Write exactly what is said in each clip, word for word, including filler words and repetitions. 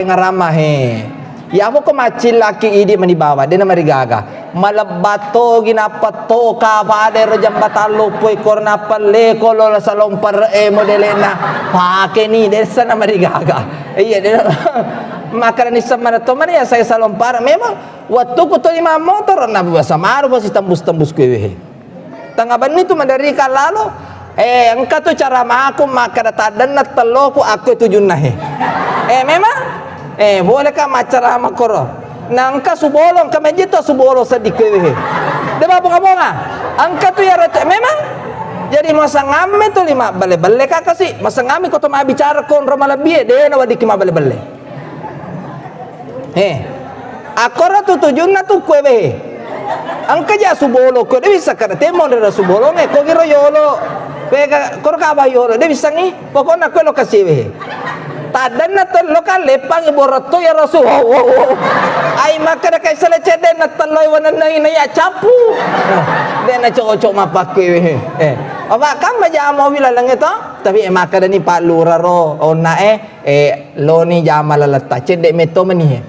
Ngarama he. Yamo ko maccillaki idi mani bawang, de namarigaga. Malebba togi nappa toka pada ero jambatang loppo e koro nappa leko lo salompare e modelena. Pakeni, dessa namarigaga. Iya, de makkadani semmana to mani ya saya salompare. Memang wettuku tuli mammotoro na biasa maru pasti tembus-tembus kuewe he. Tengnga benni tu maderri kallalo, eh, engka tu cara maku makkeda taddenna telloku akko tujunna he. Eh, memang? Eh, bolehkah maccara makkoro? Na engka subolo, engka mejji to subolo seddi kuewe he. De mabonga-bonga. Engka tu yaro te-, memang? Jadi masengamme tu lima belle-belle kakasi, masengamme ko to mabbicara konro malebbi e, de na weddikki mabbelle-belle. Eh, akkoro tu tujunna tu kuewe he. Engka ja subolo ko, de bisa kada temo de subolonge, ko giro yolo. Koe ka, koro kaba yolo, de bisangi. Pokokna koe lokasi we he. Taddenna tello kan leppangi borotto ya Rasul. Ai makkeda kai sele cedde na tello wananna ina ya cappu. De na cocok mappakkuewe he. Eh, apa kan majama wi lalengnge to? Tapi eh, makkeda ni Pak Lurah ro, onna eh. Eh, loni jama laletta, cedde metto meni he.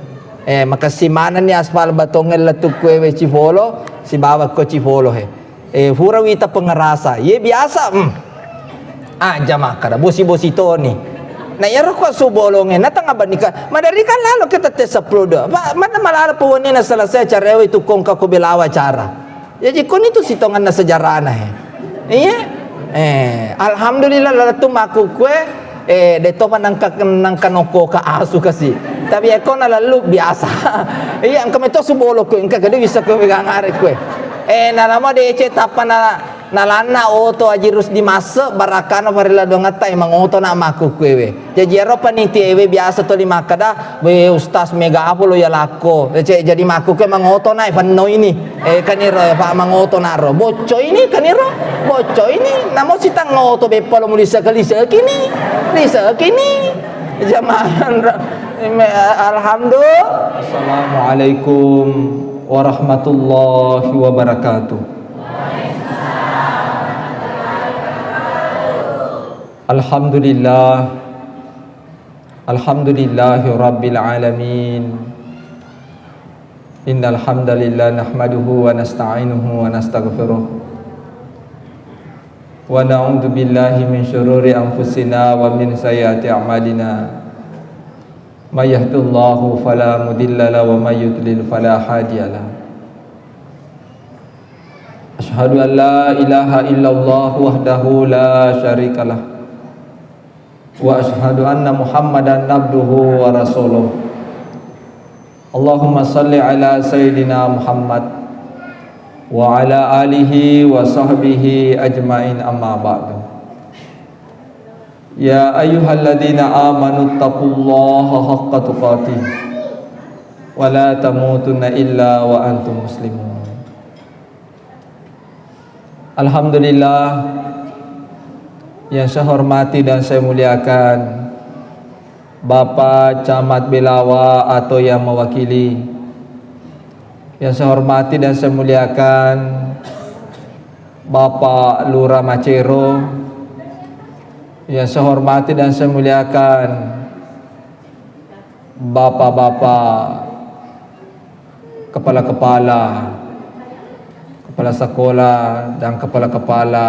Eh, makessing manenni aspal batongeng lettu kuewe Cifolo, sibawa ko Cifolo he. Eh, fura wita pengerasa. Ye biasa, hmm. Ah, jama kada bosi-bosi toni. Na yaro ko subolonge na tengah bandingkan. Maderri kan lalo kita tes sepuluh dua. Pak, mana malah pewenina selesai acara itu kongka ko belawa acara. Jaji koni tu sitonganna sejarahna he. Iya. Eh, alhamdulillah lalettu makkukue, eh, de topa nangka, nangka nokko ka asu kasi. Tapi eko na lalu biasa. Iya, engka meto subolo kue, engka gede bisa kue wegang are kue. Eh, nalamo deceng tappa na, nalanna oto Aji Rusdi masse, barakana farilla dongetta, eh, mangoto na makkukue we. Jaji ero panitia ewe biasa toli makkeda, "We, Ustaz, mega apa lo ya lakko?" Eh, cek, jadi makku ke mangoto na, eh, penno ini. Eh, kaniro, eh, Pak, mangoto na ro. Bocco ini, kaniro? Bocco ini. Namo sitang ngoto beppa lo mulisa ke lisa kini. Lisa kini. Jamaah ra-, me-, alhamdulillah. Assalamualaikum warahmatullahi wabarakatuh. Alhamdulillah. Alhamdulillahi rabbil alamin. Innal hamdalillah nahmaduhu wa nasta'inuhu wa nastaghfiruh. Wa na'udzu billahi min syururi anfusina wa min sayyiati a'malina. May yahdihillahu fala mudilla lahu wa may yudlil fala hadiya lahu. Asyhadu an la ilaha illallah wahdahu la syarikalah. Wa asyhadu anna Muhammadan abduhu wa rasuluh. Allahumma salli ala Sayyidina Muhammad wa ala alihi wa sahbihi ajma'in, amma ba'du. Ya ayyuhalladzina amanu taqullaha haqqa tuqatih wa la tamutunna illa wa antum muslimun. Alhamdulillah, yang saya hormati dan saya muliakan Bapak Camat Belawa atau yang mewakili. Yang saya hormati dan saya muliakan Bapak Lurah Macero. Yang saya hormati dan saya muliakan Bapak-bapak, kepala-kepala, kepala sekolah, dan kepala-kepala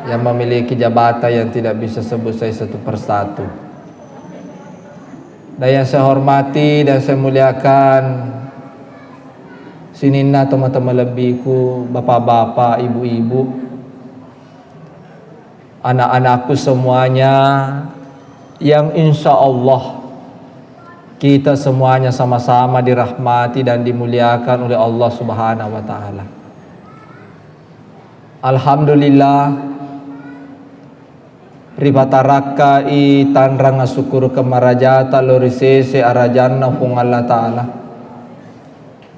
yang memiliki jabatan yang tidak bisa sebut saya satu persatu. Dan yang saya hormati dan saya muliakan sininna tomatoa malebbiku, bapak-bapak, ibu-ibu, anak-anakku semuanya yang insya Allah kita semuanya sama-sama dirahmati dan dimuliakan oleh Allah Subhanahu wa Ta'ala. Alhamdulillah, ripatarakkai tanrang asukkurukeng marajata lao ri sese arajanna Puang Allah Ta'ala.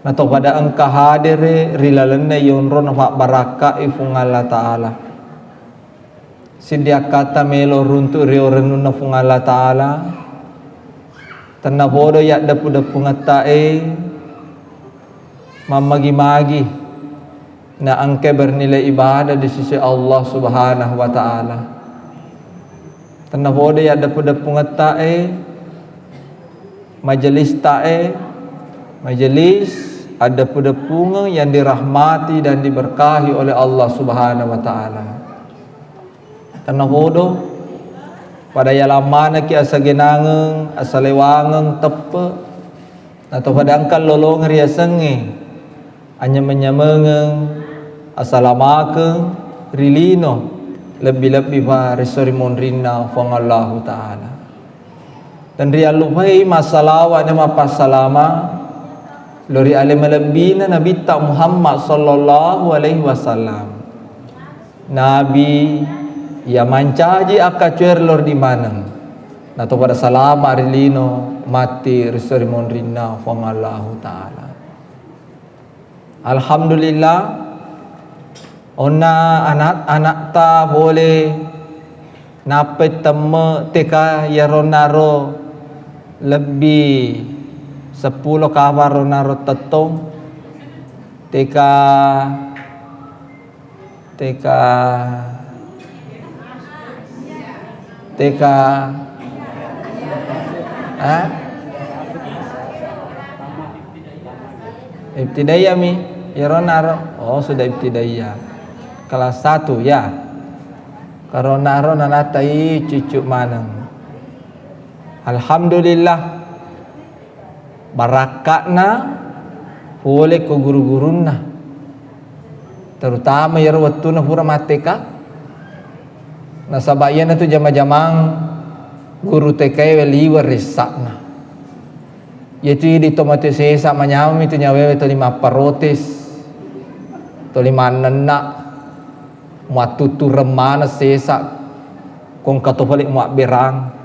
Natopada engka hadere ri lalenna yonrona pabbarakkai Puang Allah Ta'ala. Siddi akkatta melo runtu ri orennunna Puang Allah Ta'ala. Tennapodo yaddeppu-deppungetta e mammagi-magi na engka bernilai ibadah di sisi Allah Subhanahu wa Ta'ala. Tennapodo yaddeppu-deppungetta e Majelis tae, majelis addeppu-deppungeng yang dirahmati dan diberkahi oleh Allah Subhanahu wa Ta'ala. Tennapodo pada yalammanaki asagenangeng, asalewangeng teppe, nato pada engka lolongeng riasengnge anyameng-nyamengeng, asalamakeng ri lino, lebbi-lebbi pa ri esso ri monrinna Puang Allahu Ta'ala. Dan riallupai massalawa na mappassalama lao ri ale malebbina Nabitta Muhammad sallallahu alaihi wasallam. Nabi iya mancaji akkacoe ri lordi maneng, nato pada salama ri lino matti ri esso ri monrinna Puang Allahu Ta'ala. Alhamdulillah, onna anak-anakta pole nappai temme T K, iyaronnaro lebbi seppulo kapang ronnaro tettong. T K, T K, T K, ha? Ibtidaiyah mi, iyaro naro. Oh, sudah ibtidaiyah. Kelas satu ya. Karo naro nanatai cucu maneng. Alhamdulillah. Barakka'na pole ko guru-gurunna, terutama iyaro wettunna pura matteka. Nasaba iyanatu jama-jamang guru T K-we liwe' rissa'na. Iyatu idi to mate sesa manyameng tu nyawewe toli mapparotes, toli mannenna. Mattuttureng maneng sesa, ko engka to pale muabberang.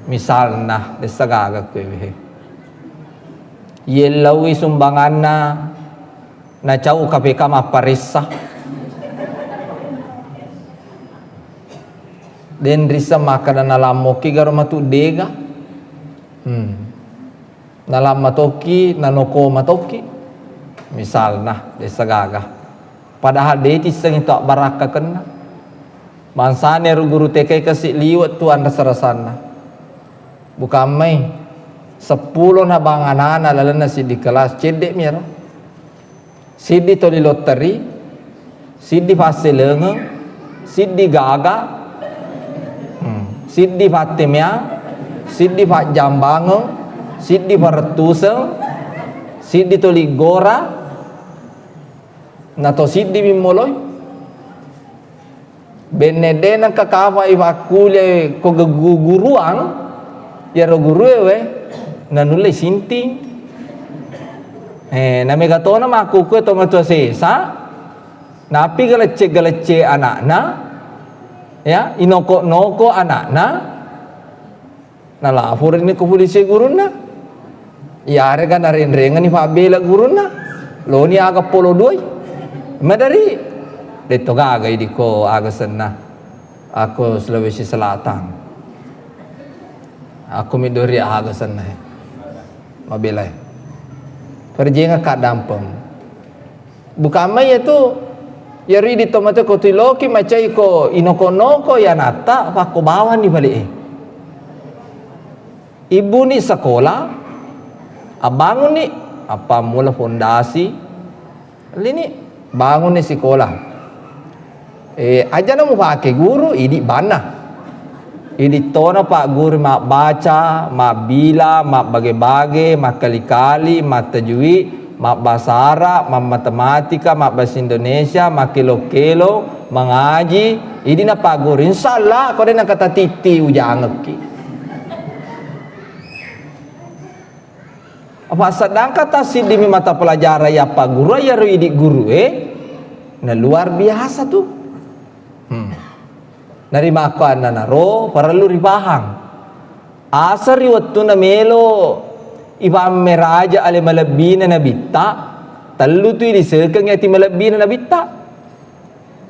Misalna, dessa gaga kuewe. Yellaui sumbanganna nacau K P K mapparessa. Den risseng makkeda nalammoki garo matu dega. Hmm. Nalamma tokki, nanoko matokki. Misalna, dessa gaga. Padahal de' tissengngi to abbarakkakenna. Bangsana ero guru T K kasi liwe' tu anrasa-rasanna. Bukammai seppulo na bang anana lalenna siddi kelas, cedde'mi ero. Siddi toli lotteri, siddi passelengeng, siddi gaga, hmm, siddi pattemeang, siddi pajjambangeng, siddi parettuseng, siddi toli gora, nato siddi mimmoloi. Benne de' nengka kafa ifakkuliah ko ge-, gu-, guruang, iyaro gurue we, nanulle sinting. Eh, namega tona makkukue to matua sesa, napi galecce-galecce anakna, ya, inoko-noko anakna, Nalaporini ko polisi gurunna. Iyarega narenrengenni pabbela gurunna. Loni aga polo duai. Madari. Detto gaga idi ko aga senna. Ako Sulawesi Selatan. Ako midori aga senna. Mabelai. Perjenga kadampeng. Bukamma iyatu, iyaro idi tomatoa ko tuloki macai ko inoko-noko iyanatta, pakko bawanni pale e. Ibbuni sekolah, abbangunni, appammula fondasi, lini, bangunni sekolah. Eh, ajana mupake guru, idi banna. Idi tona pagguru mabbaca, mabbila, mabbage-bage, makkali-kali, mattajui, mabbasa Arab, mammatematika, mabbasa Indonesia, makkelo-kelo, mangaji, idi napagguru. Insya Allah, ko de nakatatitti ujangekki. Apa sedangkan ta siddimi mata pelajaran yappagguru, iyaro idi guru e, na luar biasa tu. Hmm. Narimakkuannanaro parellu ripahang. Asa ri wettunna melo ipammeraja ale malebbina nabitta, tellu tu ilisekeng ati malebbina nabitta.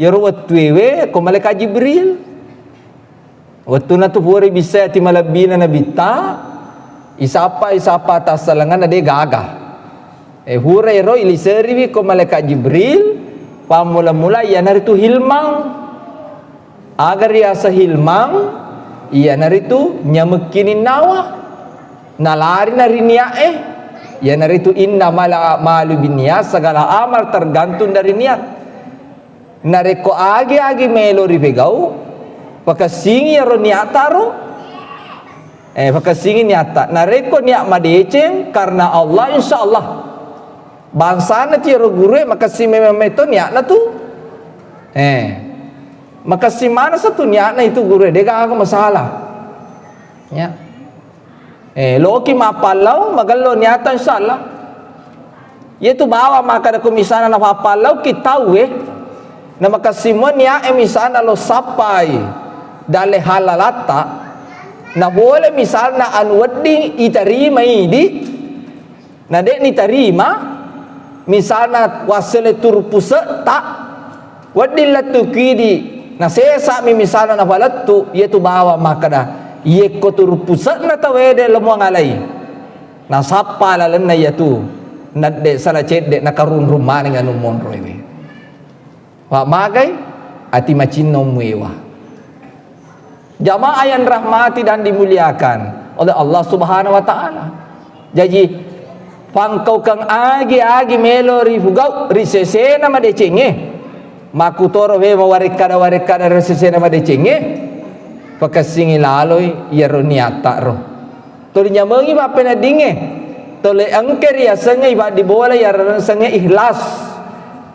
Iyaro wettuewe ko malaikat Jibril. Wettunna tu pura ibissai ati malebbina nabitta, isappa, isappa tassalenganna de gaga. E, pura ero iliseriwi ko malaikat Jibril, pammula-mula iyanaritu hilmang. Aga riaseng hilmang, iyanaritu nyamekkininnawa. Nalari na ri niat e, iyanaritu innamal a'malu binniyat, segala amal tergantung dari niat. Narekko agi-agi melo ripegau, pakessingi iyaro niatta ro. Eh, pakessingi niatta. Narekko niat madeceng karena Allah, insya Allah. Bangsana tiro gurue makessing memang metto niatna tu. Eh. Makessing maneng satu niatna itu gurue, de gaga masalah. Ya. Eh, loki mappallau, magello niatta, insya Allah. Iyatu bawang makkeda ko misalna napappallauki tauwe, na makessing mua niat e misalna lo sappai dalle halalatta, na bole misalna anu wedding itarimai di, na de nitarima, misalna wassele turu puse'ta, wedding lettu kidi, nasesa'mi misalna napalettu, iyatu bawang makkeda, iyekko turu puse'na tauwe de lemuang alai. Nasappa lalenna iyatu, nadde sala cedde nakarunrung maneng anu monroiwe. Wa magai ati macinna muewa. Jamaah yang rahmati dan dimuliakan oleh Allah Subhanahu wa Ta'ala. Jaji, pangkaukeng agi-agi melo rifugau ri sesena madecengnge. Makkutoro we mawarekkada-warekkada ri sesena madecengnge. Pakessingi laloi iyaro niatta ro. Tuli nyamengi pappeneddingnge. Tole engke riasengnge ibaddi bola iyareng sengnge ikhlas.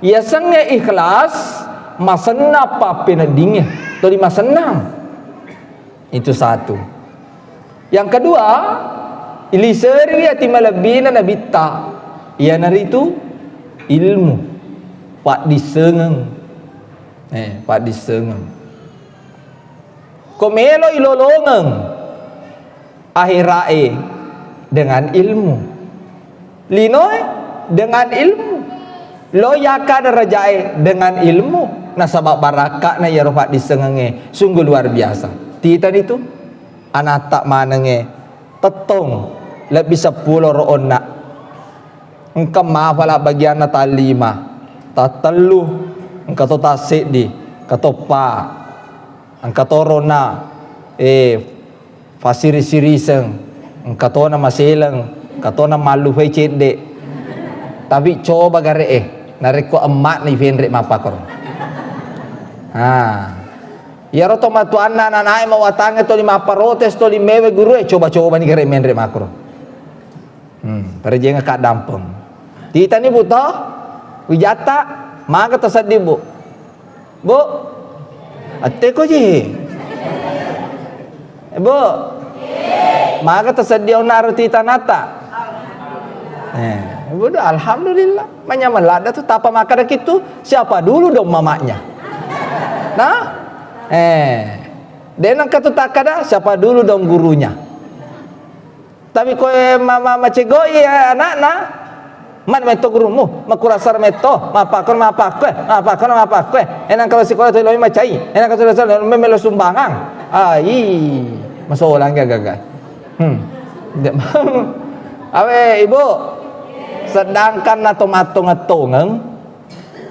Iyasengnge ikhlas, masenna pappeneddingnge. Tuli masenna. Itu satu. Yang kedua, iliseriwi ati malebbina nabitta. Iyanaritu ilmu. Paddissengeng. Eh, paddissengeng. Ko melo ilolongeng. Akhira'e dengan ilmu. Linoe dengan ilmu. Lo yaka darajae dengan ilmu. Nasaba barakka'na iyaro paddissengengnge sungguh luar biasa. Titani tu anatta manengnge tettong lebbi seppulo ro onna. Engka mafala bagianna tallima, tattellu, engka to tasseddi, engka to pa, engka to ronna, eh, Fassiri-siriseng, engka tona maseleng, engka tona mallufai cedde. Tapi coba gare'e, narekko emma'na ifenre mappakkoro. Ha. Iyaro tomatoanna anana'e mawatangnge toli mapparotes toli mewe gurue, coba-cobani gare menre makkoro. Hmm, parejengeng kaddampeng. Titani buto, wijatta, maga taseddi, Bu. Bu, atteko ji. Bu, maga taseddi onnaro titanatta. Eh, Bu, alhamdulillah. Manyameng ladda tu, tapa makkadaki tu, siapa dulu dong mamanya? Nah? Eh, de nengka tu takkada, siapa dulu dong gurunya? Tapi koe ma-, ma-, macegoi, eh, anakna, man metto gurummu, makurasar metto, mappakkon, mappakkue, mappakkon, mappakkue. Enang kalau sikola tu lo macai, enang kalau sikola lo melo sumbangan. Ai, masolang gaga. Hmm. Awe, Ibu, sedangkan nato mattongeng-tongeng,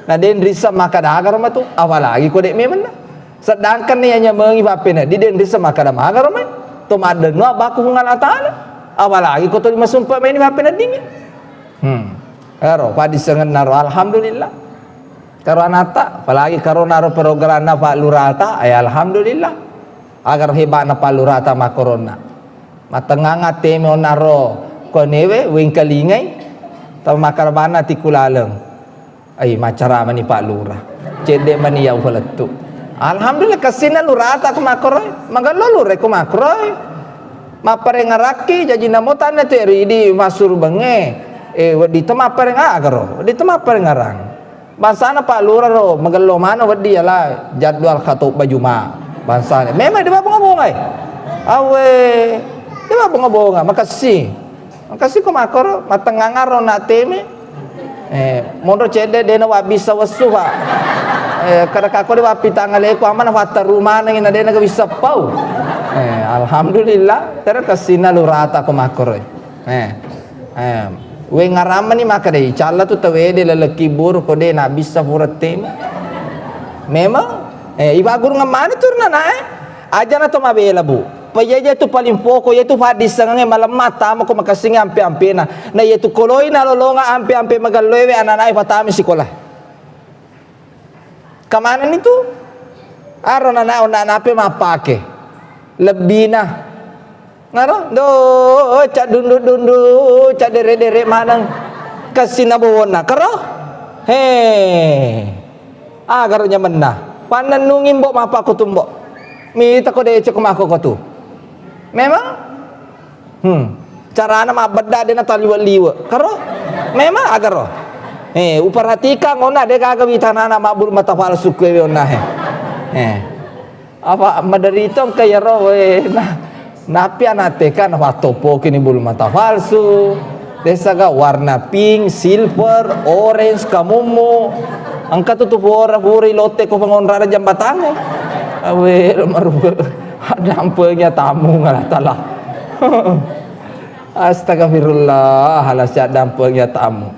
na den risseng makkada agaro matu, apalagi ko de memenna. Sedangkan ni nyamengi pappenedding den risseng makkada magaro mai. To maddennu abbaku Puang Allah Taala. Apalagi ko to masumpa meni pappeneddingnge. Hmm. Ero, paddissengenna ro, alhamdulillah. Karo anatta, apalagi karo naro programna Pak Lurata, ya alhamdulillah. Agaro heba'na Pak Lurata makkoronna. Matengnganga teme onnaro konewe, wengkalingai, tau makkarabanna tikku laleng. Ai, macara mani Pak Lurah. Cedde mani ya ufalettu. Alhamdulillah, kessinna lurata ko makkoroi. Magello lure ko makkoroi. Mapparengarakki, jaji namo tanna tu ridi massurubengnge. Eh, wedding to mappareng agaro, wedding to mapparengarang. Bangsana Pak Lurah ro, magello maneng wedding yala jadwal khatobah Juma. Bangsana. Memang de babonga-bongai. Awe, de babonga-bonga, makessing. Makessing ko makkoro, mattengngangaro na teme. Eh, monro cedde dena wabbissa wessu, Pak. Eh, kada kako de wappitangaleku, amma nafattaru manengi na dena gabissa pau. Eh, alhamdulillah, tera kessinna lurata ko makkoro. Eh, eh, wengaramani makkadai, calla tu tawede lalekki buru ko de nabbissa pura teme. Memang, eh, ibagurungeng mani turna na, eh. Aja na to mabela, Bu. Apa iya, iya tu paling pokok, iya tu paddissengengnge malemma tama ko makessingngi ampe-ampena. Na iya tu koloi nalolonga ampe-ampe magelloewe ananae patama sikola. Kamanenni tu? Aro nana onna nape mappake. Lebbina. Ngaro? Do, caddundu-dundu, caddere-dere maneng. Kessinna bowonna. Karo? He. Agaro nyamenna. Pannennungi mbo mappakutu mbo. Mita ko decek mako kotu. Memang? Hmm. Carana mabbedda dena taliwe-liwe. Karo? Memang agaro. Eh, uperhatikan onna de gaga witanana mabbulu mata palsu kuewe onna he. Eh. Apa maderita engka iyaro we. Nah, napi anate kan napattoppoki ni bulu mata palsu. Desaga warna pink, silver, orange, kamummu. Engka tu tu pura pura ilotte ko pengonrana jambatangnge. Awe, maru. Addampengnya tamu ngalatala. Astagfirullah, halasi addampengnya tamu.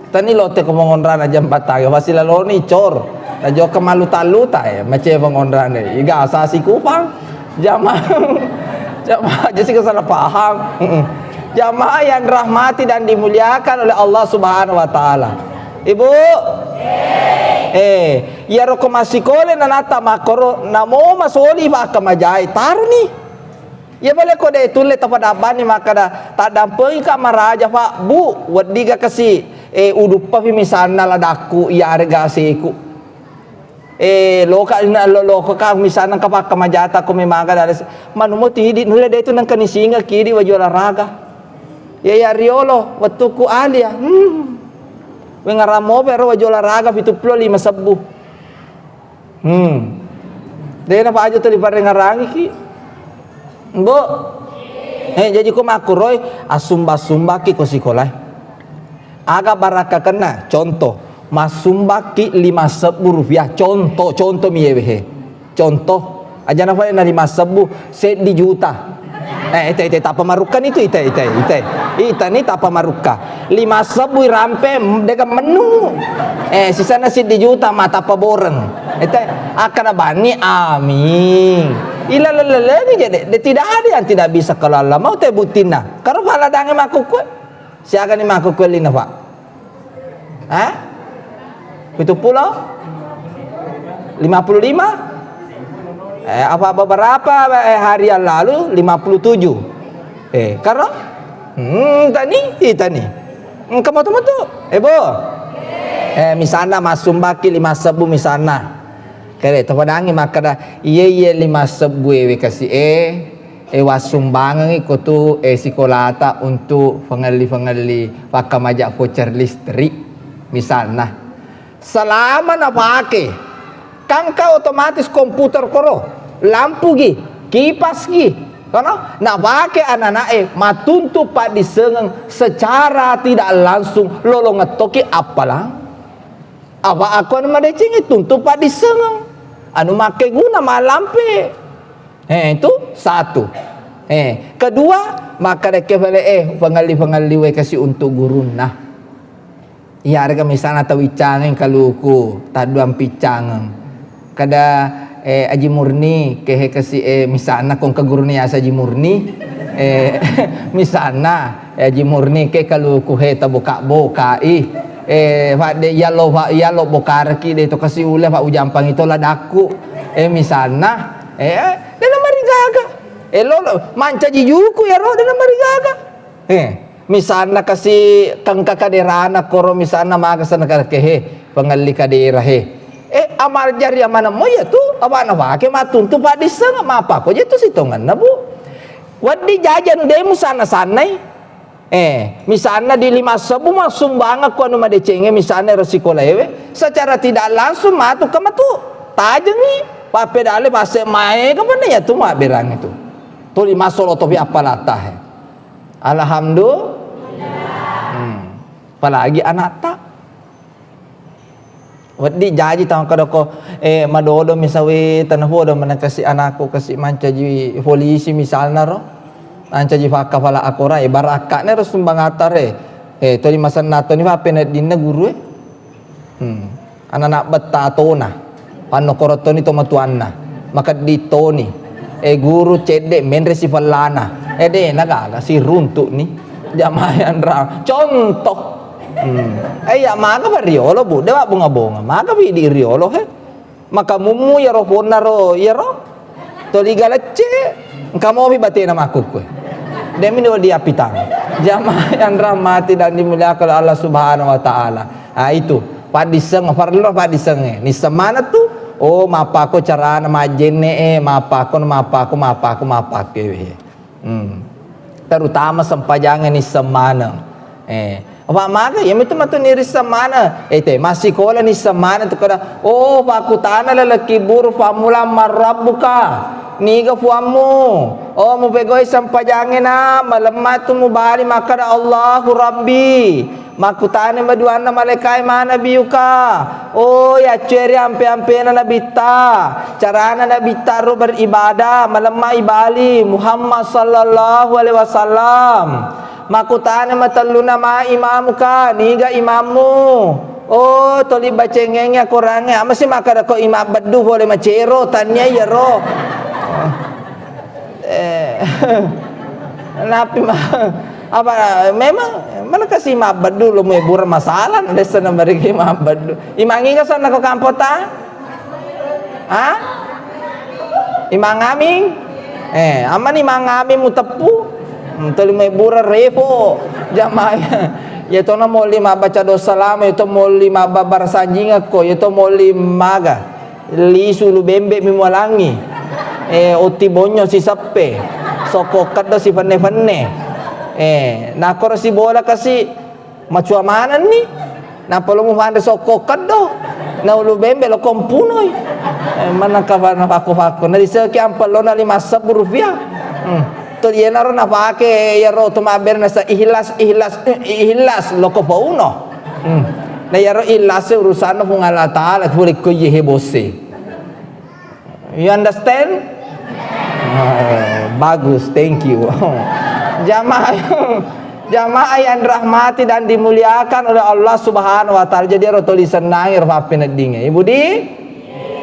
Tani lotte ko mongonrana jambatangnge, fasilaloni cor. Najoka maluta-luta, eh, mace mongonrana. Iga asasi kupang. Jamaah, jamaah, jadi kesalahpaham. Mm-mm. Jamaah yang dirahmati dan dimuliakan oleh Allah Subhanahu wa Ta'ala. Ibu? Eh, iyaro ko massikole nanata makkoro, namo masoli pakkamajai, taruni. Iya bale ko de tulle tapadabbanni makkada, taddampengika maraja, Pak, Bu, weddiga kasi, eh, uduppafi misalna ladakku, iyarega aseku. Eh, loka, lo-, loka ka misalna ka pakkamajata ko memaga dale se-, manumo tidi, nulle de tu nengka nisinga kidi waju olahraga. Iya, iya, riolo, wettukku alia. Hmm. Wengaramo pero waju olahraga pitu pulo lima sebbu. Hmm. Dena pa aja tuli parengarangiki. Mbo. Eh, jadi ko makkuroi, assumba-sumbaki ko sikolae. Aga barakkakenna? Contoh, massumbaki lima sebbu rupiah. Contoh, contoh mi yewe he. Contoh, aja na fale na lima sebbu, seddi juta. Eh, ita, ita, tappa marukka ni tu, ita, ita, ita. Ita ni tappa marukka. Lima sebbu irampe, mm, dega mennu. Eh, sisana seddi juta, ma tappa boreng. Ita, akkana banni, amin. Ila leleleni je, de, de, tidak ada yang tidak bisa kalau Allah mau te buttinna. Karo pala dange makkukue. Siagani makkukue lina, Pak? Hah? Pitu pulo? Lima puluh lima? Eh, apa beberapa, eh, hari yang lalu lima puluh tujuh. Eh, karo? Hmm, tani, eh, tani. Engka moto-moto. Eh, Bo. Eh, misalna massumbaki lima sebbu misalna. Kere, tapadangi makkada, iye, iye lima sebbu ewe kasi, eh. Eh, wassumbangengngi ko tu, eh, sikolata untuk pengelli-pengelli pakkamaja voucher listrik, misalna. Selama napake, kan ka otomatis komputer koro, lampu gi, kipas gi, kono? Napake anak-anak, eh, matuntu paddissengeng secara tidak langsung lolongettoki appalang. Apa aku anu madecengi tuntu paddissengeng. Anu makkeguna malampe. Eh, itu satu. Eh, kedua, makkadekke fale, eh, pengelli-pengelli we kasi untuk gurunna. Iyarega misalna tau iccangeng kaluku, tadduang piccangeng. Kada, eh, Aji Murni, kehe kasi, eh, misalna kongka gurunna yasa Aji Murni, eh, misalna, eh, Aji Murni ke kaluku he taboka-bokai. Eh, fa de yalo, fa yalo bokareki de to kasi ule fa ujampangi to ladakku. Eh, misalna, eh, dena marigaga. Eh, lo, lo, mancaji juku yaro dena marigaga. Eh, misalna kasi kengka kaderana koro misalna maga sana kehe, pengelli kadera he. Eh, amal jariah maneng mo iya tu, apa nafake matuntu paddisseng, mapako je tu sitongenna, Bu. Wedding jaji anu de musanna-sannai. Eh, misalna di lima sebbu massumbangeng ko anu madecengnge, misalna ero sikolaewe, secara tidak langsung matu ke matu. Tajengi, pappedale passe maega penne ya tu mabberang itu. Tuli masolo topi appalata he. Alhamdulillah. Hmm. Apalagi anakta. Wedding jaji tau kada ko, eh, madodo misawi tanapodo mana kasi anakku kasi mancaji polisi misalna ro. Mancaji fakkafala akora, eh, barakkane ro sumbangata re. Eh, toli masenna toni fa peneddinna guru e. Hmm. Anana betta tona. Panno koro toni to matuanna. Makeddi toni. Eh, guru cedde menre sifellana. Eh, de, nagaga siruntuk ni. Jamaah yang ra-, contoh. Hmm. Eh, ya, maga pa riolo, Bu. Dewa bunga-bunga. Maga pi di riolo, he. Maka mummu yaro ponna ro, yaro. Toli galecce. Engka mopi batena makukkue. Demi do diapitang. Jamaah yang rahmati dan dimuliakan oleh Allah Subhanahu wa Ta'ala. Ah, itu. Paddisseng, parellu paddisseng. Nisseng maneng tu. Oh, mappako carana majjenne, eh, mappako, mappako, mappako, mappako, eh. Hmm. Terutama sempajangnge nisseng maneng. Eh, apa maga? Iya mitu matu nirisseng maneng. Eh, te, massikola nisseng maneng tu kada. Oh, pakkutana lalekki buru pammula, "Man rabbuka?" Niga puammu? Oh, mupegoi sempajangnge na, malemma tu mubali makkada, "Allahu Rabbi." Makkutana maduanna malaikae, "Man nabiyuka?" Oh, yaccue ri ampe-ampena nabitta. Carana nabitta ro beribadah, malemma ibali, "Muhammad sallallahu alaihi wasallam." Makkutana matelluna, "Man imamuka?" Niga imammu? Oh, toli bacengengngi akorangnge, amasi makkada ko imam beddu pole macero, tania iyaro. Eh, napi ma-, apa, memang mana kasi mabbeddu lo mebura masalah, desa na mereka mabbeddu. Imangi ka sana ko kampota? Ha? Imang Aming? Eh, aman Imang Aming muteppu? Hmm, toli mebura repo. Jamaah. Ya tona molli mabbaca doa salama, ya to molli mabbabar sanjingekko, ya to molli maga. Lisu ulu bembe mi mualangi. Eh, otti bonyo siseppe. Sokko keddo sifenne-fenne. Eh, nakoro sibola kasi macua manenni. Nappa lo mufanre sokko keddo. Na ulu bembe lo kompunoi. Eh, manna kapa na fakko-fakko. Na diseki ampellona lima sebbu rupiah. Hmm. To iyanaro napake iyaro to mabbere nasa ikhlas, ikhlas, eh, ikhlas loko pauno. Hmm. Na iyaro ikhlas urusanna Puang Allah Taala, pole ko iye he bosse. You understand? Oh, bagus, thank you. Jamaah, jamaah yang dirahmati dan dimuliakan oleh Allah Subhanahu wa Taala. Jadi ero toli senangi ero pappeneddinge. Ibu di?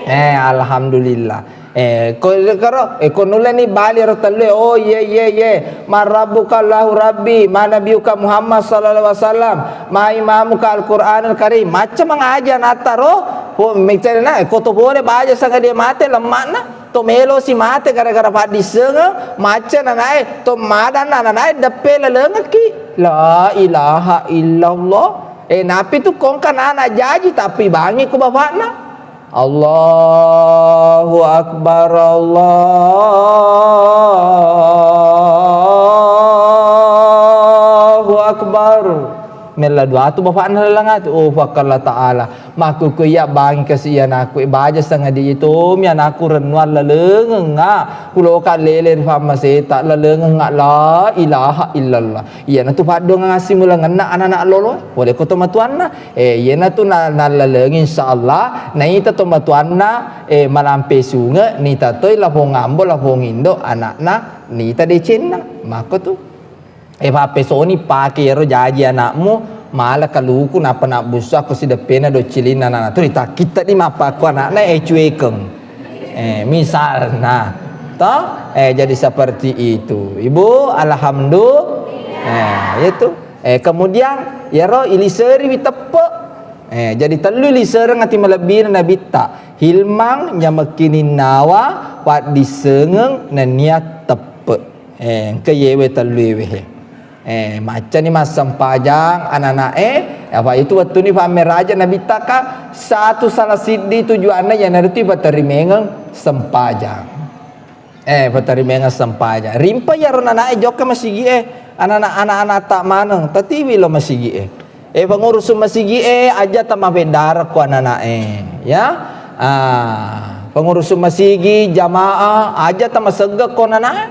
Eh, alhamdulillah. Eh, ko, karo, eh, ko nulleni bali ero tellue, oh, iye, iye, iye. Man rabbuka? Allahu Rabbi. Man nabiyuka? Muhammad sallallahu alaihi wasallam. Man imamuka? Al-Quranul Karim. Macca mangaji anatta ro, po, misalna, eh, ko to pole baja sanga dia mate, lemmakna. To melo si mate gara-gara paddissengeng, macca nanae, to madanna nanae, deppe lalengekki. La ilaha illallah. Eh, napi tu kongka nana jaji, tapi bangi ku bapakna. Allahu Akbar, Allahu Akbar. Mella dua tu bapakna laleng ati. Oh, fakka Allah Ta'ala. Makkukkue iya bangi kasi iya anakku. Eh, baja sangadi itu mi anakku rennuang lalengengnga. Kuloka lele ri fammaseta lalengengnga la ilaha illallah. Iyanatu paddoangeng assimulangenna anana lolo. Pole ko tomatuanna. Eh, iyanatu na-, nallalengi, insyaallah, naita tomatuanna, eh, malampe sunge, nita toi lapong ambo, lapong indo, anakna, nita decenna. Makko tu. Eh, pappesoni pake iyaro jaji anakmu, mala kaluku, nappa nabbussa ko sideppena doccilinna anakna. Tu ritakkitta di mappakko anakna, eh, cuekeng. Eh, misalna. Toh? Eh, jadi seperti itu. Ibu, alhamdulillah. Eh, itu. Eh, kemudian, iyaro iliseriwi teppe. Eh, jadi tellu ilisereng ati malebbina nabitta. Hilmang, nyamekkininnawa, paddissengeng, nennia teppe. Eh, engka yewe tellu ewe he. Eh, maccani massempajang anana'e, apa itu wettuni pammeraja nabitta ka satu salah siddi tujuanna iyanaritu ipaterimengeng sempajang. Eh, paterimengeng sempajang. Rimpa iyaro nana'e jokka masigi'e, anana-, ana-anata maneng, tatiwi lo masigi'e. Eh, pengurus masigi'e, aja tamapeddarekko anana'e, ya. Ah, pengurus masigi, jamaah, aja tamaseggekko nana'e.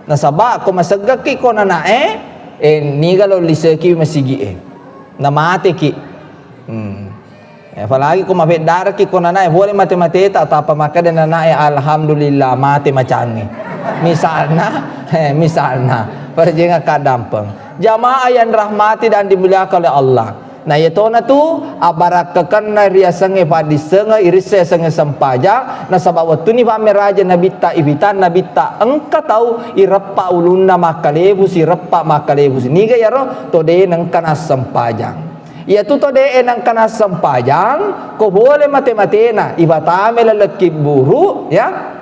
Nasaba ko maseggekki ko nana'e, eh, niga lo liseki masigi'e. Namateki. Hmm. Eh, apalagi ko mapeddareki ko nana'e, pole mate-mateta, tappa makkeda nana'e, "Alhamdulillah, mate macangnge." Misalna, eh, misalna, perjeng akkadampeng. Jamaah yang dirahmati dan dimuliakan oleh Allah. Na iya tona tu abarakkakenna riasengnge paddissengeng, irisseng yasengnge sempajang, nasaba wettuni pammeraja nabitta, ipitan nabitta, engka tau ireppa ulunna makkalebusi, ireppa makkalebusi. Niga iyaro? To de nengka nassempajang. Iyatu to de nengka nassempajang, ko pole mate-matena, ibatame laleng kibburu, ya.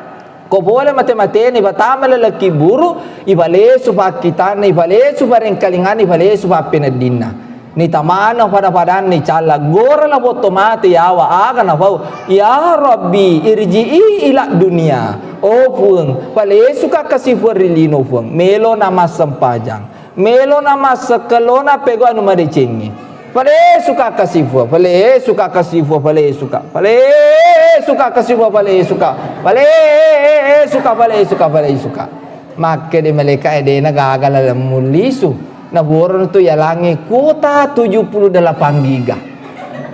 Ko pole mate-matena, ibatama laleng kibburu, ifalesu pakkitanna, ifalesu parengkalinganna, ifalesu pappeneddinna. Nitamana pada-padanna icalla, gora lapong to mate yawa, aga napau, "Ya Rabbi, irji'i ila dunia." Oh Puang, falesuka kasifuang ri lino Puang. Melo namassempajang. Melo namassekkelona pego anu madecengnge. Falesuka kasifuang, falesuka kasifuang, falesuka. Falesuka kasifuang, falesuka. Falesuka, falesuka, falesuka. Makkede malaika e dena gaga laleng mullisu. Na buarono tu yalangnge kuota tujuh puluh delapan giga.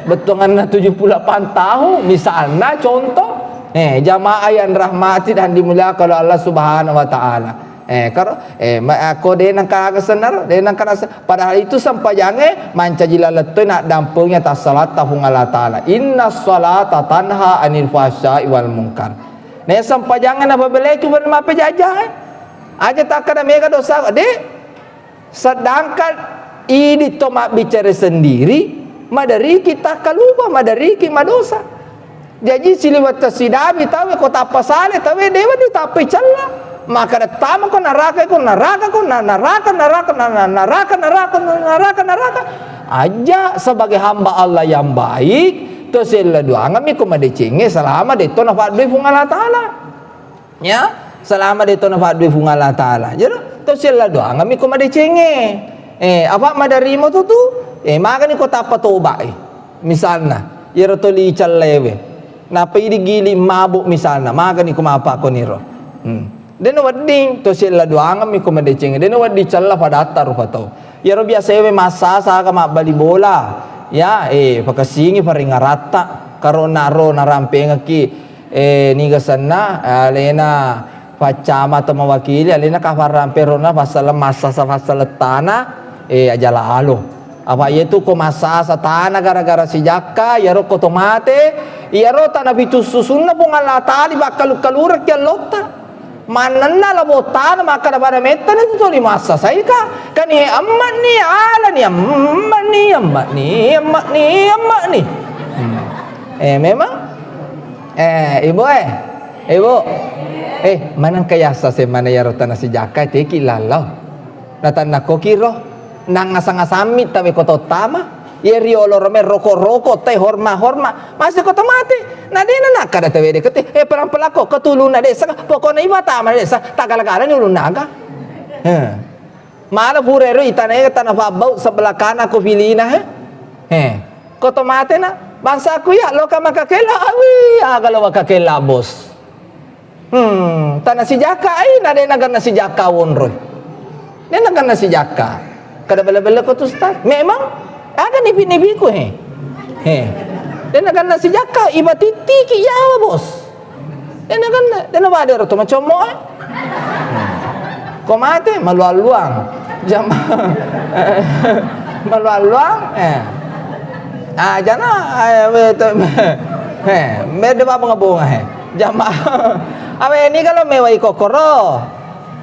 Bettuanganna tujuh puluh delapan tahun, misalna contoh, eh, jamaah yang rahmati dan dimuliakan oleh Allah Subhanahu wa Ta'ala. Eh, karo, eh, ma-, ako de nengka aga senna ro, de nengka nase-, padahal itu sempajangnge mancaji laleng toi naddampengi atas salata Puang Allah Ta'ala. "Inna salata tanha anil fahsya'i wal munkar." Ne sempajangnge napabeleki beri mapejajae. Aja takkada mega dosa, de. Sedangkan idi to mabbicara sendiri, maderiki takkalupa, maderiki madosa. Jaji siliweng tessidabi tauwe ko tappa sale tauwe dewa ditappai cella. Makkada tamako naraka ko naraka ko na-, naraka, naraka, na-, na-, naraka, naraka, na-, naraka, naraka. Aja sebagai hamba Allah yang baik, to sella doangammi ko madecengnge selama detto nafaddui Puang Allah Ta'ala. Ya, selama de to nafaddui Puang Allah Ta'ala. Jero, to sella doangammi ko madecengnge. Eh, apa maderimo tu tu? Eh, magani ko tappa toba, eh. Misalna, iyaro to licallaewe. Napa idi gili mabuk misalna, magani ko mapakkoniro. Hmm. Dena wedding, to sella doangammi ko madecengnge. Dena wedding cella padatta rupa tau. Iyaro biasaewe massasa aga mabbali bola. Ya, eh, pakessingi paringaratta. Karona ro narampengekki Eh, niga senna, eh, alena paccama atau mewakili, alena kafarang perona passaleng massasa passaleng tana, eh, aja lalo. Apa iyatu ko massasa tana gara-gara sijakka, iyaro ko to mate, iyaro tana pitu susunna Puang Allah Ta'ala bakkalu-kalurekki allotta. Mannenna labo tana makkada pada mettani tu toli massasaika. Kani emma'ni alani, emma'ni, emma'ni, emma'ni, emma'ni. Hmm. Eh, memang Eh, Ibu, eh. Ibu. Eh, maneng kayassa semana iyaro tana sijakka teki lallau. Natanna kokiro, nang asang-asammi tawe ko tottama. Iya riolo rome roko-roko, tai horma-horma. Masih ko tomate. Na dena nakkada tawe de kete. Eh, pelang-pelako, ketuluna desa, pokokna iwa tama desa, tagala-galani ulun naga. Eh. Mala pura ero itanae tana pabbau sebelah kana ko filina, he. He. Ko to matena, bangsaku iya, loka makakella, awi, aga lo makakella, Bos. Hmm, tana sijakka, ai, na dena ganna sijakka wonroi. Dena ganna sijakka. Kada bela-bela ko tu, Ustaz. Memang, aga nipi-nipiku, he. He. Dena ganna sijakka, iba tittiki yawa, Bos. Dena ganna, dena wadero to macommo, eh. Ko mate, maluang-luang. Jama-, maluang-luang, eh. Ah, jana, eh, we to, eh, mede ba bunga-bunga, eh. Jama-, awe ni kalau mewai kokoro.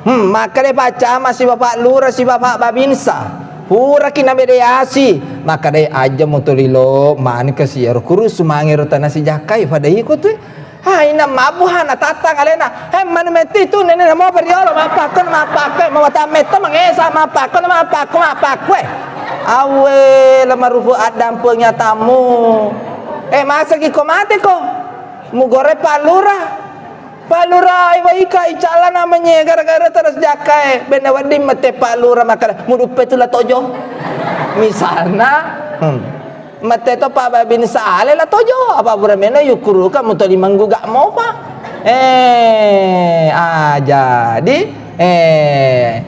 Hmm, makkeda paccama si Bapak Lurah, si Bapak Babinsa. Puraki namediasi, makkeda aja mutolilo, mani kasi ero kurus, mangero tana sijakkai, pada iko tu. Ha, ina mabbu, ha, natattang alena. He, manu metti tu, nene namo beriolo, mappakko, mappakko, mawata metto, mangesa, mappakko, mappakko, mappakko, eh. Awe, lamarufu addampengi atammu. Eh, masagi ko mate ko. Mugore Pak Lurah. Pak Lurah, iwa ika, icalana menye, gara-gara terus jakkae. Benda wedding mete Pak Lurah, makkeda, muduppe tu la tojo. Misalna, hmm. Mate to Pak Babinsa ale la tojo, apa pura mena yukuru ka mutoli mangguga mopa. Eh, ah, jadi, eh,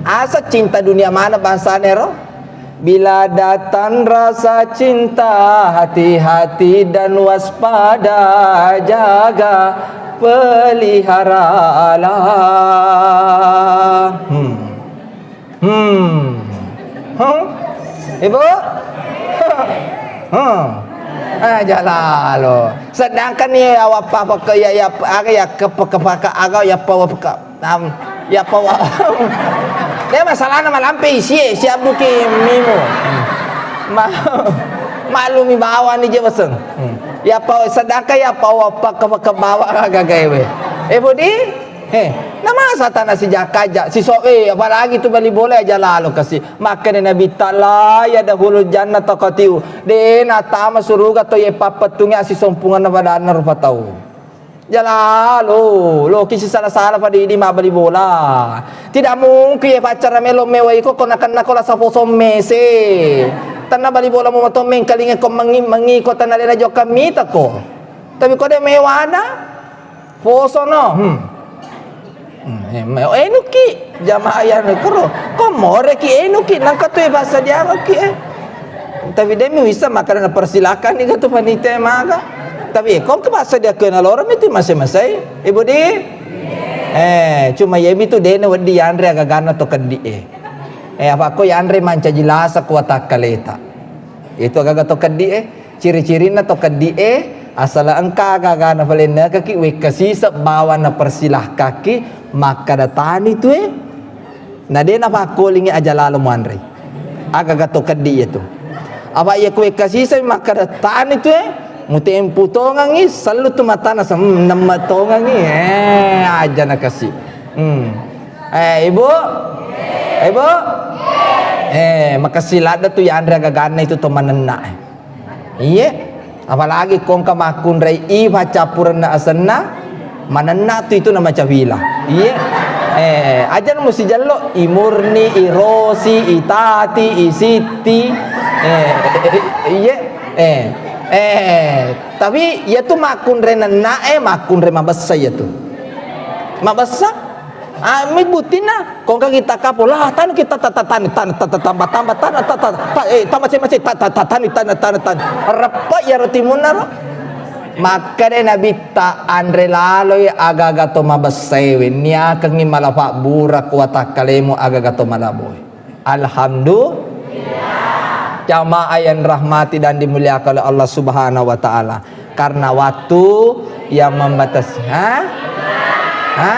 asa cinta dunia mana bangsana ero? Bila datang rasa cinta, hati-hati dan waspada, jaga, peliharalah. Hmm. Hmm. Hmm? Ibu? Hmm. Ah, jalalo. Sedangkan iya awappa pake iya, iya, aga iya, kepeke pake aga iya pawa peke. Am, iya pawa. Dia masalahna malampe isie, siap buki mimu. Ma-, maklumi bawani je baseng. Hmm. Iya pawa, sedangkan iya pawa pake peke bawa aga gawe. Eh, Budi? He, namasa tana sijakaja, siso-, eh, apalagi tu bali bola aja lalo kasi. Makkeda Nabitta, "La yadkhulul jannata qati'u." De natama suruga to ye pappettungi asisompungenna padanna rupa tau. Jalalo, loki sisala-sala pada idi mabbali bola. Tidak mungkin ye pacara melo mewai ko, ko nakenna ko lasa posong mese. Tanna bali bola mo mato mengkalinga ko mengi-, mengi ko tanna lena jokka mita ko. Tapi ko de mewana, Posono, hmm. Hmm, eh, me-, enuki, jamaah yang kuro. Ko moreki enuki, nangka tu eh, passadiangekki, eh. Tapi de mi wissa makkeda persilakan ni tu panitia maga. Tapi eh, ko ke passadiakku na loro mi tu masai-masai, Ibu di. Eh, cuma ye mi tu de na wedding yanre agaganna to keddi, eh. Eh, apa ko yanre mancaji lasa kuatakkaleta. Itu agaga to keddi, eh. Ciri-cirinna to keddi e, asala engka aga-aga napalennekaki, wekka siseng bawang napersilahkakki, makkada tani tu e, na de napakkolingi aja lalo muanrei. Aga-aga to keddi iya tu. Apa iya ku wekka siseng makkada tani tu e, mutempu tongengi, sellu tu matana sem-, nemme tongengi, eh, aja nakasi. Hmm. Eh, Ibu? Ibu? Eh, makasi ladde tu yanre agaganna itu to manenna e. Iye, apalagi ko engka makkunrai i faccappurenna asenna, manenna tu itu namacawila. Iye. Eh, aja musi jello, i Murni, i Rosi, i Tati, i Sitti. Eh, iye. Eh, eh, tapi iya tu makkunrai nenna e, makkunrai mabessa iya tu. Mabessa? Ah, mi buttinna, ko engka kita kapo, lah, tanu kita ta-, ta-, tani, tani, ta-, ta-, tambah, tambah, tana, ta-, ta-, ta-, eh, tambah, masih, masih, ta-, ta-, ta-, tani, tana, tana, tana. Reppa iyaro timunna ro. Makkeda Nabitta, anre laloi aga-aga to mabessae, wenniakengngi mala pabbura kuatakkalemu aga-aga to malaboe. Alhamdulillah. Jamaah yang rahmati dan dimuliakan oleh Allah Subhanahu wa Ta'ala. Karena waktu yang membatasi. Ha? Ha?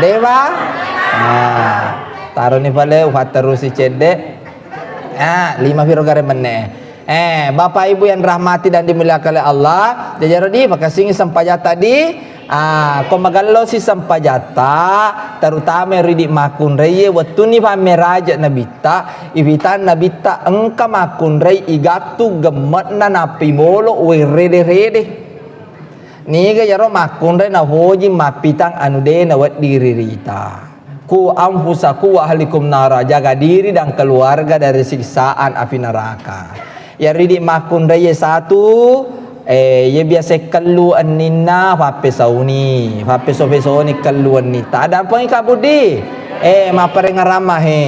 Dewa? Nah, taroni pale, ufatterusi cedde. Ah, lima piro gare menne. Eh, Bapak Ibu yang rahmati dan dimuliakan oleh Allah, jajaro di pakasingi sempajatta di, ah, ko magello si sempajatta, terutama ridi makkunraie, wettunni pammeraje Nabitta, ipitan Nabitta engka makkunrai igattu gemme'na nappi molo werede-rede. Niga iyaro makkunrai nafoji mappitang anu de nawedding ririta. Ku anfusakum wa ahlikum nara, jaga diri dan keluarga dari siksaan api neraka. Iyaro idi makkunrai ye satu, eh, ye biasa kellu enninna, pappesauni, pappeso-pesoni kellu ennitta. Ada apa Kak Budi? Eh, mapparengngerang mahe.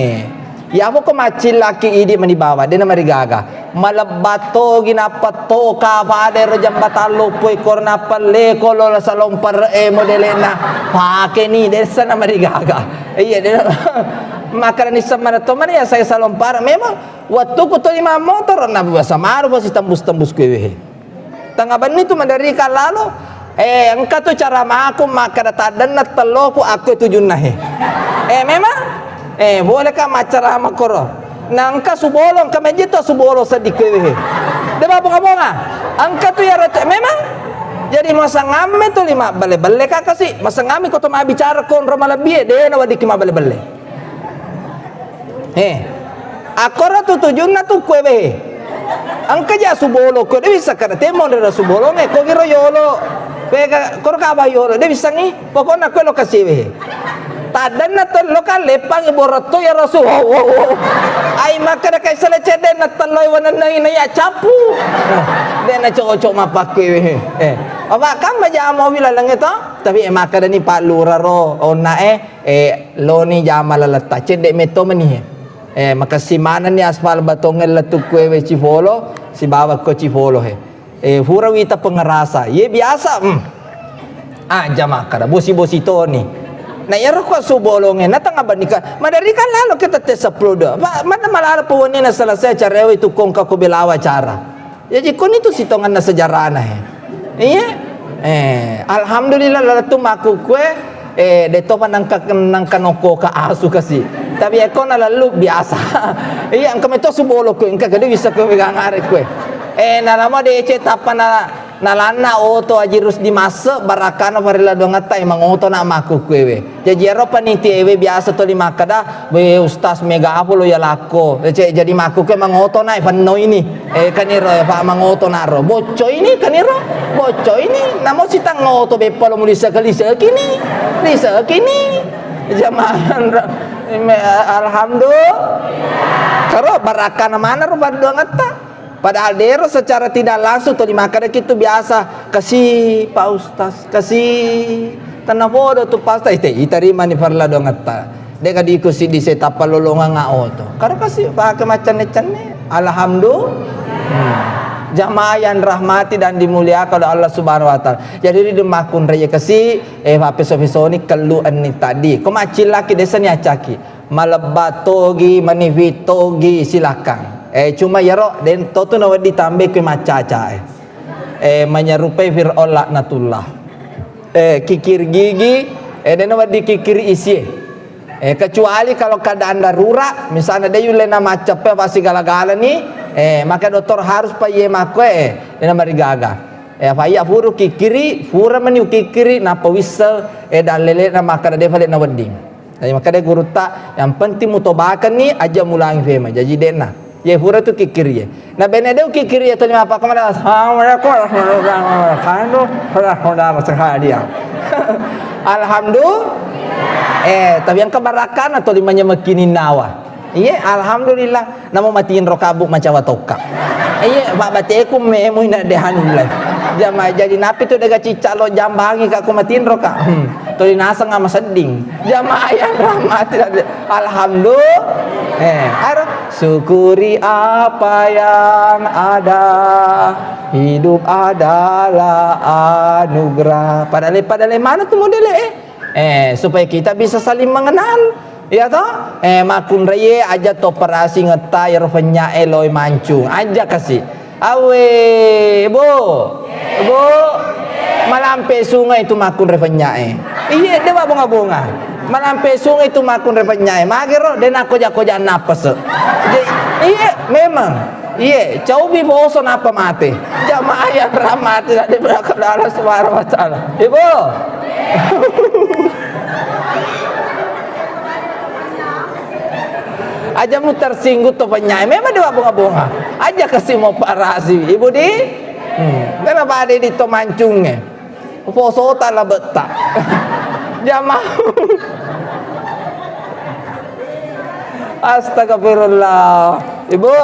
Iyamo ko maccillaki idi mani bawang, de namarigaga. Malebba togi nappa toka pada ero jembatang loppo e, koro nappa leko lo salomparre e modelena. Pakeni, dessa namarigaga. Iya, de. Makkeda nisseng mana to mana ya saya salompar. Memang wettuku tuli mammotoro na biasa maru pasti tembus-tembus kuewe. Tengnga benni tu maderri kallalo, eh, engka tu caramaku makkeda taddenna telloku akko tujunna he. Eh, memang? Eh, bolehkah maccarama koro? Na engka subolo, engka mejji to subolo seddi kuewe he. De babonga-bonga. Engka tu yaro te-, memang? Jadi masengamme tu lima belle-belle kakasi, masengamme ko to mabbicara konro malebbi e, de na weddikki mabbelle-belle. Eh, akkoro tu tujunna tu kue be. Engka ja subolo ko de bisa kada temo de subolo nge ko giro yolo. Kue ka, koro ka ba yolo de bisa ngi. Pokokna kue lokasi be. Taddenna to lokal lepang borotto ya rasu. Ai makkeda kai sele cedde na telloi wanenna ina ya capu. De na cocok mapakkue be. Eh, apa kan baja mobil laleng to? Tapi eh makkeda ni Pak Lurah ro onna eh. Eh, loni jama laletta, cedde metto meni he. Eh, makessing manenni aspal batongnge lettu kuewe Cifolo, sibawa ko Cifolo he. Eh, fura wita pengerasa. Ye biasa, hmm. Ah, jama kada bosi-bosi toni. Na iyaro ko subolongnge, na tengnga benni ka, maderri kan lalo ke tette seppulo dua. Pa, mana malalo pewenni na selesai acara itu kongka ko belawa acara. Jaji koni tu sitonganna sejarahna he. Iya. Eh, alhamdulillah lalettu makkukue, eh, de topa nangka, nangka nokko ka asu kasi. Tapi eko na lellu biasa. Iya, engka meto subolo kue, engka gede bisa kue gangare kue. Eh, nalamo deceng tappa na Nalanna oto Aji Rusdi masse, barakkana Farella Duangetta, e, mangoto na makkukkuewe. Jaji ero panitiaewe biasa toli makkeda, "We, Ustaz, mega apa lo ya lakko?" E, ce-, jadi makkukkuewe mangoto na, e, penno ini. E, kaniro, e, Pak, mangoto na ro. Bocco ini, kaniro. Bocco ini. Namo sitang oto beppa lo mulisa ke lisa kini. Lisa kini. Jamaah, me-, alhamdulillah. Karo barakkana mana ro Farella Duangetta. Padahal dero secara tidak langsung tuli makkedaki tu biasa, "Kasi, Pak Ustaz, kasi." Tenna podo tu Pak Ustaz, ite, itarimani Farella Duangetta. Deka diku siddi setappa lolongang oto. Karo kasi pake maccanne-canne. Alhamdulillah. Hmm. Jamaah yang rahmati dan dimuliakan oleh Allah Subhanahu wa Ta'ala. Jadi, ri makkunrai kasi, eh, pappeso-pesoni kellu enni tadi. Ko maccillaki desa ni accaki. Malebba togi, manifi togi, silakan. Eh, cuma iyaro, den totu nawedding tambai kui maccaca, eh. Eh, menyerupai Fir'aun laknatullah. Eh, kikir gigi, eh, den nawedding kikir isie. Eh, kecuali kalau keadaan darurat, misalnya de yulle na maccappe apa sigala-gala ni, eh, maka dokter harus pa iye makkoe, eh, den marigaga. Eh, apa iya furu kikiri, fura meni ukikiri, nappa wissel, eh, dallele na makkeda de fale nawedding. Jadi makkeda gurutta, yang penting mutobakenni aja mulangi fema. Jaji de'na. Ye fura tu kikiri ye. Na bene de kikiri ye tuli mapakka mada, "Assalamualaikum warahmatullahi wabarakatuh." Saudara-saudara sekalian. Alhamdulillah. Eh, tapi yang kebarakana tuli manyamekini nawa. Iye, alhamdulillah. Namo matinro kabu macawa tokka. Iye, Pak Bateku memu ina de hanullai. Jama jadi napi tu dega cicca lo jambangi ka ku matinro ka. Hmm. Tuli naseng ama sedding. Jamaah yang rahmati, alhamdulillah. Eh, aro, syukuri apa yang ada. Hidup adalah anugerah. Padahal, padahal mana tu modele, eh? Eh, supaya kita bisa saling mengenal. Iya toh? Eh, makkunraie aja to parasingetta ero fennya'e loi mancung. Aja kasi. Awe, Bo. Bo. Malampe sungai tu makkunrai fennya'e. Iye, de wa bonga-bonga. Malampe sungai tu makkunrai fennya'e. Magero, de nakkoja-koja nappase. Je-, iye, memang. Iye, caubi poso nappa mate. Jamaah yang rahmati dan dimuliakan Allah Subhanahu wa Ta'ala. Ibu. Aja mu tersinggung tu penyae. Memang de wa bonga-bonga. Aja kasi mo parasi. Ibu di? Hmm. Kena pada di to mancungnge. Posota labetta. Jamaah. Astagfirullah. Ibu.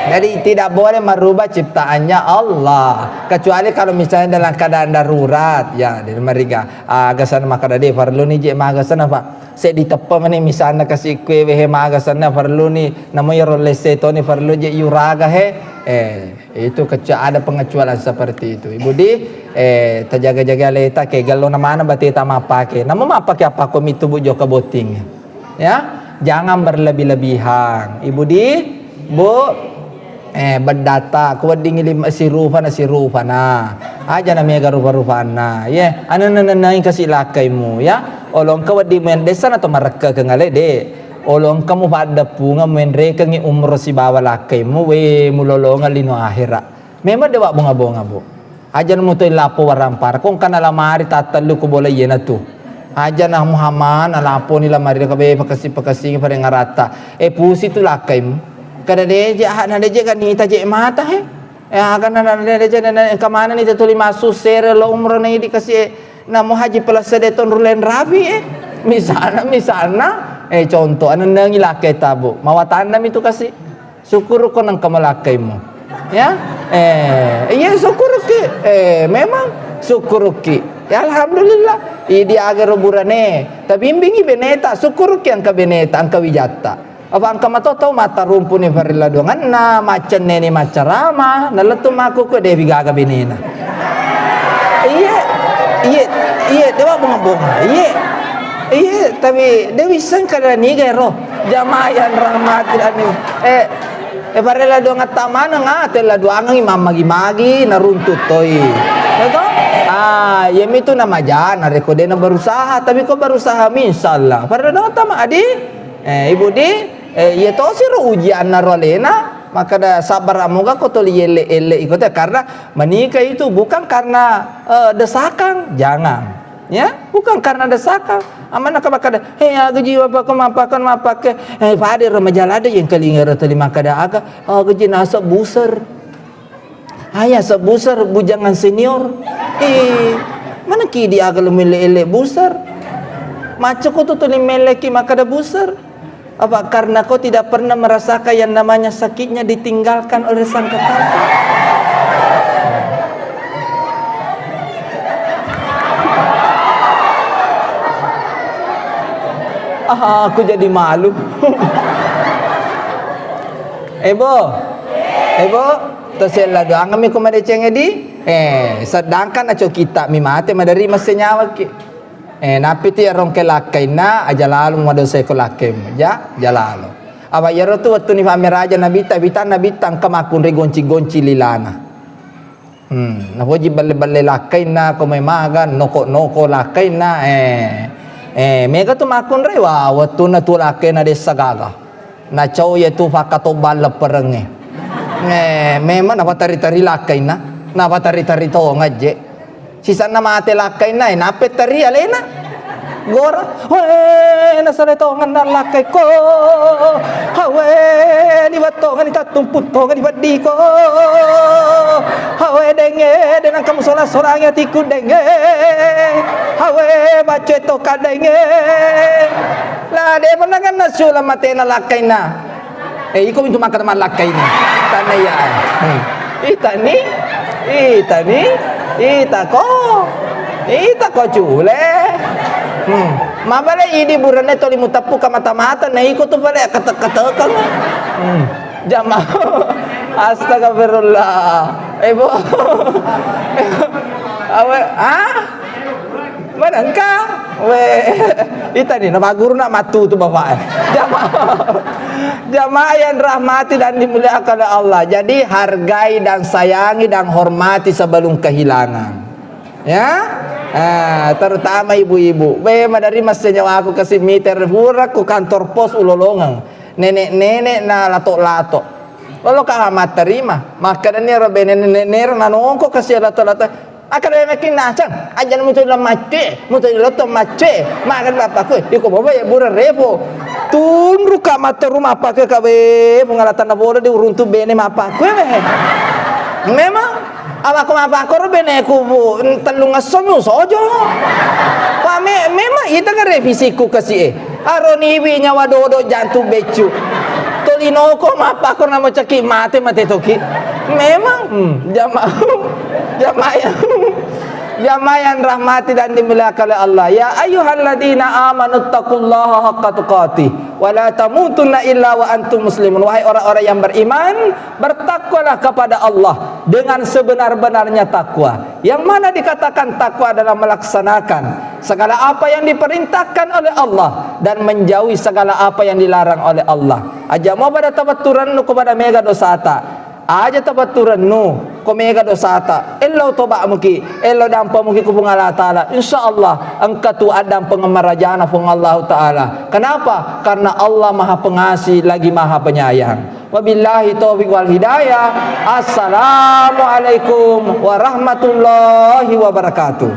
Jadi tidak boleh merubah ciptaannya Allah. Kecuali kalau misalnya dalam keadaan darurat, ya, di mariga. Ah, aga sana makkeda de parellu ni je maga sana, Pak. Seddi teppa mani misalna kasi kue wehe maga sana parellu ni, namo iyaro lesse toni parellu je yuraga he. Eh. Itu kecu-, ada pengecualian seperti itu. Ibu di, eh, tajaga-jaga aleta, ke gallona mana bateta mappake. Namo mappake apa ko mitu bu jokka botting. Ya, jangan berlebih-lebihan. Ibu di, eh, beddata, ko weddingi lim-, sirufana, sirufana. Aja na mega rufa-rufanna. Ye, anenna-nenna kasi lakkaimu, ya. Olo engka wedding mendessa na to marekke kengale de. Olo engka mupaddeppungeng menrekengi umro sibawa lakkaimu, we, mulolongeng lino ahera. Memang de wa bonga-bonga, Bu. Aja na mutoi lappo warampara, ko engkana lamari tattellu ko bola iyena tu. Aja na Muhammad na laponi lamari ka be pakessing-pakessingi parengaratta. E pusi tu lakkaimu. Kada deje aha na deje ganita je mata he. E aga na na deje na engka mana ni tetuli massu sere lo umro na idi kasi e. Namo haji pelesse de tonrulen rapi e. Misalna, misalna, e contoh anennengi lakkai tabu. Mawatanna mi tu kasi. Sukkurukko nengka malakkaimu. Ya? Eh, iya sukkurukki. Eh, memang sukkurukki. Ya alhamdulillah. Idi agaro burane. Tabimbingi beneta, sukkurukki engka beneta, engka wijatta. Apa engka mato tau mattarumpuni farilla duangenna, maccenneni maccarama, nalettu makkukku dewi gaga benena. Iye, iye, iye, dewa bonga-bonga. Iye. Iya, tapi de wisseng kada niga ero. Jamaah yang rahmati dan eh eh parella doang atta maneng ah, tella doangengi mammagi-magi naruntu toi. Ya toh? Ah, iya mitu namajana rekko de na berusaha, tapi ko berusaha mi insyaallah. Parella doang atta ma adi. Eh, ibu di, eh, iya tosi ro ujianna ro alena, makkada sabar moga ko toli elle-elle iko te, karena menikah itu bukan karena eh, desakan, jangan. Ya, bukan karena desakan. Amanna ka makkada, "He, aga ji mappake, mappake, mappake." Eh, pada ro majalada yang kelinga ro toli makkada aga, aga ji nasab buser. Aya sebusar bujangan senior. Eh, mana ki di aga lu melle-elle busar? Macco ko tu tuli melle ki makkada busar. Apa karena kau tidak pernah merasakan yang namanya sakitnya ditinggalkan oleh sang kekasih? Ah, aku jadi malu. Ebo, Ebo, to sella doangmi ko madeceng di. Eh, sedangkan acokita mi mate madari masse nyawaki. Eh, napi tu yarongke lakkainna aja lalu madoseko lakkaimmu. Ja, ja lalo. Apa iyaro tu wettu ni fameraja nabitta, bitanna bitta engka makkunrai gonci-gonci lilana. Hmm, napoji balle-balle lakkainna, ko mai maga, noko-noko lakkainna, eh. Eh, mega tu makkunrai, wa, wettunna tu lakkainna dessa gaga. Nacau iya tu fakkatobang lepperengnge. Eh, memang napatari-tari lakkainna, napatari-tari tongeng je. Sisanna mate lakkainna, eh, nappe tari alena. Gora, we, nasare tongenna lakkaiko. Hawe, liwat tongeng, tattumpu tongeng, dipeddiko. Hawe, denge, denang kamu sola-solangi atiku, denge. Hawe, bacco to kadenge. La, de pernah kan nasu la matena lakkainna. Eh, iko mintu makkada mallakkaini. Tanna iya. Hmm. Itani, itani, itako, itako cule. Hmm. Mabale idi buranne toli muteppu ka mata-mata, na iko tu pale kete-ketekeng. Hmm. Jama. Astagfirullah. Eh, bo. Awe, ah? Mana engka? We, itani, nama guru nak matu tu bapak. Jamaah, jamaah yang rahmati dan dimuliakan oleh Allah. Jadi, hargai dan sayangi dan hormati sebelum kehilangan. Ya? Ah, terutama ibu-ibu. Be, madari masse nyawaku kasi miter, pura ku kantor pos ulolongeng. Nenek-nenek na lato-lato. Lolo ka matterima. Makkedani ro bene nenek-nenek na nongko kasi lato-lato. Akkeda mekki nacang, ajana mutu ila macce, mutu ila to macce, makan bapakku, iko baba ya bura repo. Tunru ka matteru mappaku ka be, pengalatanna bola di uruntu bene mappaku ya be. Memang, awakku mappaku ro beneku bu, tellung esso mi usojo. Pa me-, memang ita ka revisiku kasi e. Aroniwi nyawa dodo jantung beccu. Tolinoko mappakko namo cekki mate, mate toki. Memang, hmm, jama-, jamaah yang, jamaah yang rahmati dan dimuliakan oleh Allah. Ya ayyuhalladzina amanu taqullaha haqqa tuqatih wa la tamutunna illa wa antum muslimun. Wahai orang-orang yang beriman, bertakwalah kepada Allah dengan sebenar-benarnya takwa. Yang mana dikatakan takwa adalah melaksanakan segala apa yang diperintahkan oleh Allah dan menjauhi segala apa yang dilarang oleh Allah. Aja mo pada tabatturennu ko pada mega dosata. Aja tabatturennu ko mega dosata. Ello toba muki, ello dampa muki ku Puang Allah Ta'ala. Insya Allah, engka tu addampeng marajana Puang Allah Ta'ala. Kenapa? Karena Allah Maha Pengasih lagi Maha Penyayang. Wabillahi taufiq wal hidayah. Assalamualaikum warahmatullahi wabarakatuh.